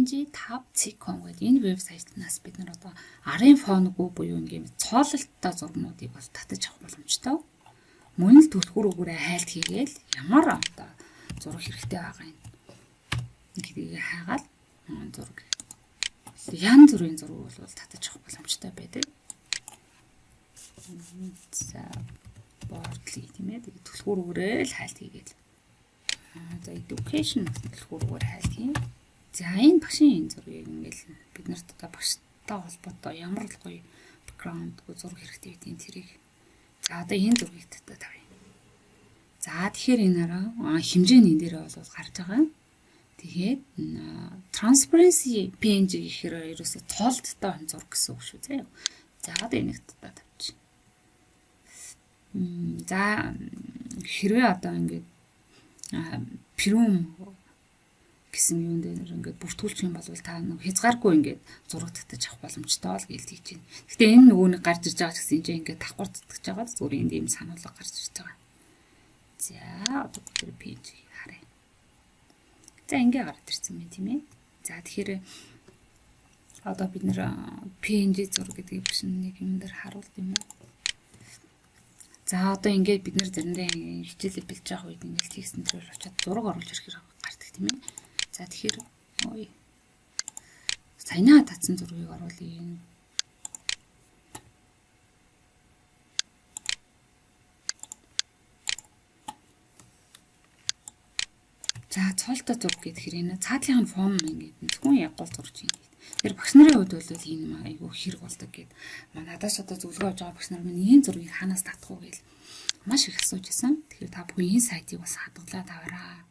PNG 5.com гэдэг энэ вебсайтнаас бид нар одоо арын фонгүй буюу ингээм цоололттой зургнуудыг бол татаж авах боломжтой. Мөн л түлхүүр өгөөрэй хайлт хийгээл ямар одоо зураг хэрэгтэй байгаа юм гэдгийг хайгаал зураг янз бүрийн зураг бол татаж авах боломжтой байдаг. За, бордлыг, тийм ээ. Тэгээд түлхүүр өгөөрэй л хайлт хийгээл. За, education түлхүүр өгөөр хайлт хийн. За, энэ багшийн энэ зургийг ингээл бид нарт одоо багштай холбоотой ямар л гоё background зураг хэрэгтэй гэдгийг тэрийг, за, одоо энэ зургийг татаа тавья. За, тэгэхээр энэ араа хэмжээ нь энэ дээр бол гарч байгаа. Тэгээд transparency PNG гэхээр ерөөсө цолдтой зураг гэсэн үг шүү заяа. За, одоо энийг татаа тавьчих. За, хэрвээ одоо ингээд Prime гэсэн юун дээр ингээд бүртгүүлчих юм бол та нэг хязгааргүй ингээд зураг татаж авах боломжтой л гэж тэгж байна. Гэхдээ энэ нөгөө нэг гарч ирж байгаа ч гэсэн энэ ингээд давхар татгаж байгаа зүгээр энд ийм сануулга гарч ирж байгаа. За, одоо бүгд PNG харъя. За, ингээ гараад ирсэн байна, тийм ээ. За, тэгэхээр одоо бид нэр PNG зураг гэдгийг биш нэг юм дээр харуулт юм уу? За, одоо ингээд бид нэр заримдаа хичээлээ бэлдэж явах үед ингээд текстэн дээр очиод зураг оруулж ирэхээр гардаг, тийм ээ. За, тэгэхээр ой саяна татсан зургийг оруулъя. За, цоолтой зураг гэхээр энэ цаатлын фон ингээд зөвхөн яг гол зурж юм. Тэр багш нарын хувьд бол энэ юм айгүй хэрэг болдог гэд. Надаас одоо зөвлөгөө авч байгаа багш нар минь ийм зургийг хаанаас татах уу гэж маш их асууж исэн. Тэгэхээр та бүхэн энэ сайтыг бас хадгалаад аваарай.